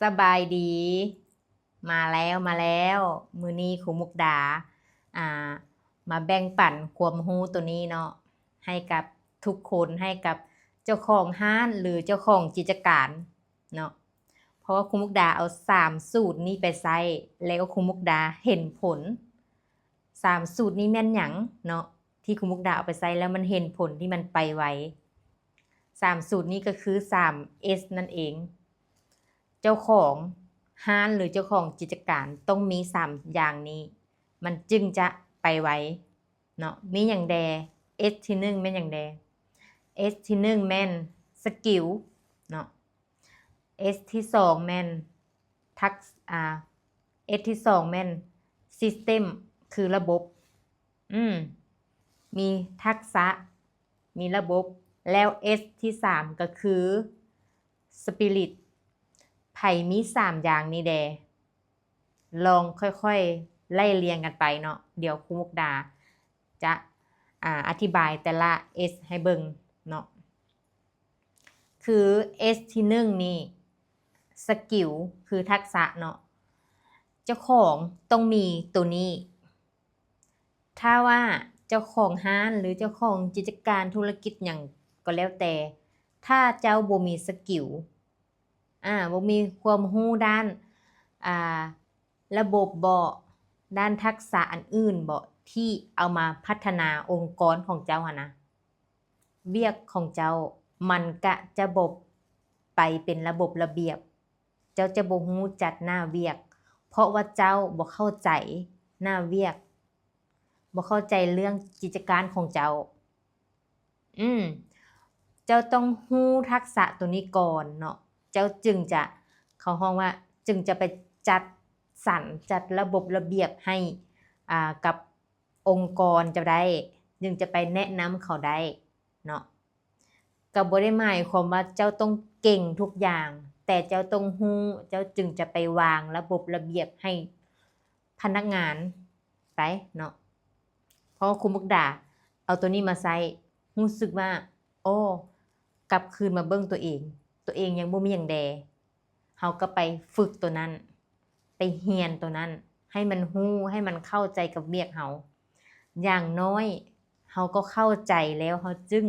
ສະບາຍດີ ມາແລ້ວ ມາແລ້ວ. ມື້ນີ້ຄູມຸກດາ ອ່າ ມາແບ່ງປັນຄວາມຮູ້ໂຕນີ້ເນາະ ໃຫ້ກັບທຸກຄົນ ໃຫ້ກັບເຈົ້າຂອງຮ້ານ ຫຼື ເຈົ້າຂອງກິດຈະການເນາະ. ເພາະວ່າຄູມຸກດາເອົາສາມສູດນີ້ໄປໃຊ້ ແລ້ວຄູມຸກດາເຫັນຜົນ. ສາມສູດນີ້ແມ່ນຫຍັງເນາະ ທີ່ຄູມຸກດາເອົາໄປໃຊ້ແລ້ວມັນເຫັນຜົນ ທີ່ມັນໄປໄວ. ສາມສູດນີ້ກໍຄືສາມເອສນັ້ນເອງ. ເຈົ້າຂອງຮ້ານ ຫຼື ເຈົ້າຂອງກິດຈະການຕ້ອງມີສາມຢ່າງນີ້ ມັນຈຶ່ງຈະໄປໄວເນາະ. ມີຫຍັງແດ່? ເອສທີໜຶ່ງແມ່ນຫຍັງແດ່? ເອສທີໜຶ່ງແມ່ນສະກິວເນາະ. ເອສທີສອງແມ່ນທັກ ອ່າ ເອສທີສອງແມ່ນຊິສເຕັມ ຄືລະບົບ. ອືມ ມີທັກສະ ມີລະບົບ ແລ້ວເອສທີສາມກໍຄືສະປິລິດ. ໃຜມີສາມຢ່າງນີ້ແດ່? ລອງຄ່ອຍໆໄລ່ລຽງກັນໄປເນາະ. ດຽວຄູມຸກດາຈະ ອາ ອະທິບາຍແຕ່ລະເອສໃຫ້ເບິ່ງເນາະ. ຄືເອສທີໜຶ່ງນີ້ ສະກິວ ຄືທັກສະເນາະ ເຈົ້າຂອງຕ້ອງມີໂຕນີ້. ຖ້າວ່າເຈົ້າຂອງຮ້ານ ຫຼື ເຈົ້າຂອງກິດຈະການທຸລະກິດຫຍັງກໍແລ້ວແຕ່ ຖ້າເຈົ້າບໍ່ມີສະກິວ ອາ ບໍ່ມີຄວາມຮູ້ດ້ານ ອາ ລະບົບເບາະ ດ້ານທັກສະອັນອື່ນເບາະ ທີ່ເອົາມາພັດທະນາອົງກອນຂອງເຈົ້າຫັ້ນນະ ວຽກຂອງເຈົ້າມັນກະຈະບໍ່ໄປເປັນລະບົບລະບຽບ. ເຈົ້າຈະບໍ່ຮູ້ຈັກໜ້າວຽກ ເພາະວ່າເຈົ້າບໍ່ເຂົ້າໃຈໜ້າວຽກ ບໍ່ເຂົ້າໃຈເລື່ອງກິດຈະການຂອງເຈົ້າ. ອືມ ເຈົ້າຕ້ອງຮູ້ທັກສະໂຕນີ້ກ່ອນເນາະ ເຈົ້າຈຶ່ງຈະ ເຂົາຮ້ອງວ່າ ຈຶ່ງຈະໄປຈັດສັນ ຈັດລະບົບລະບຽບໃຫ້ ອາ ກັບອົງກອນເຈົ້າໄດ້ ຈຶ່ງຈະໄປແນະນຳເຂົາໄດ້ເນາະ. ກໍບໍ່ໄດ້ໝາຍຄວາມວ່າເຈົ້າຕ້ອງເກັ່ງທຸກຢ່າງ ແຕ່ເຈົ້າຕ້ອງຮູ້ ເຈົ້າຈຶ່ງຈະໄປວາງລະບົບລະບຽບໃຫ້ພະນັກງານໄປເນາະ. ເພາະວ່າຄູມຸກດາເອົາໂຕນີ້ມາໃຊ້ ຮູ້ສຶກວ່າ ໂອ້ ກັບຄືນມາເບິ່ງຕົວເອງ ຕົວເອງຍັງບໍ່ມີຫຍັງແດ່. ເຮົາກໍໄປຝຶກໂຕນັ້ນ ໄປຮຽນໂຕນັ້ນ ໃຫ້ມັນຮູ້ ໃຫ້ມັນເຂົ້າໃຈກັບວຽກເຮົາ. ຢ່າງນ້ອຍເຮົາກໍເຂົ້າໃຈແລ້ວ ເຮົາຈຶ່ງ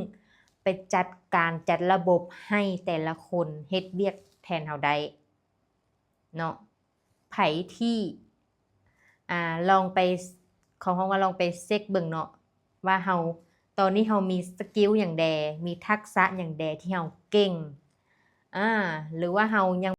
ໄປຈັດການຈັດລະບົບໃຫ້ແຕ່ລະຄົນເຮັດວຽກແທນເຮົາໄດ້ເນາະ. ໃຜທີ່ ອາ ລອງໄປ ເຂົາຮ້ອງວ່າລອງໄປເຊັກເບິ່ງເນາະ ວ່າເຮົາ ຕອນນີ້ເຮົາມີສະກິວຫຍັງແດ່ ມີທັກສະຫຍັງແດ່ທີ່ເຮົາເກັ່ງ ອາ ຫຼືວ່າເຮົາຍັງ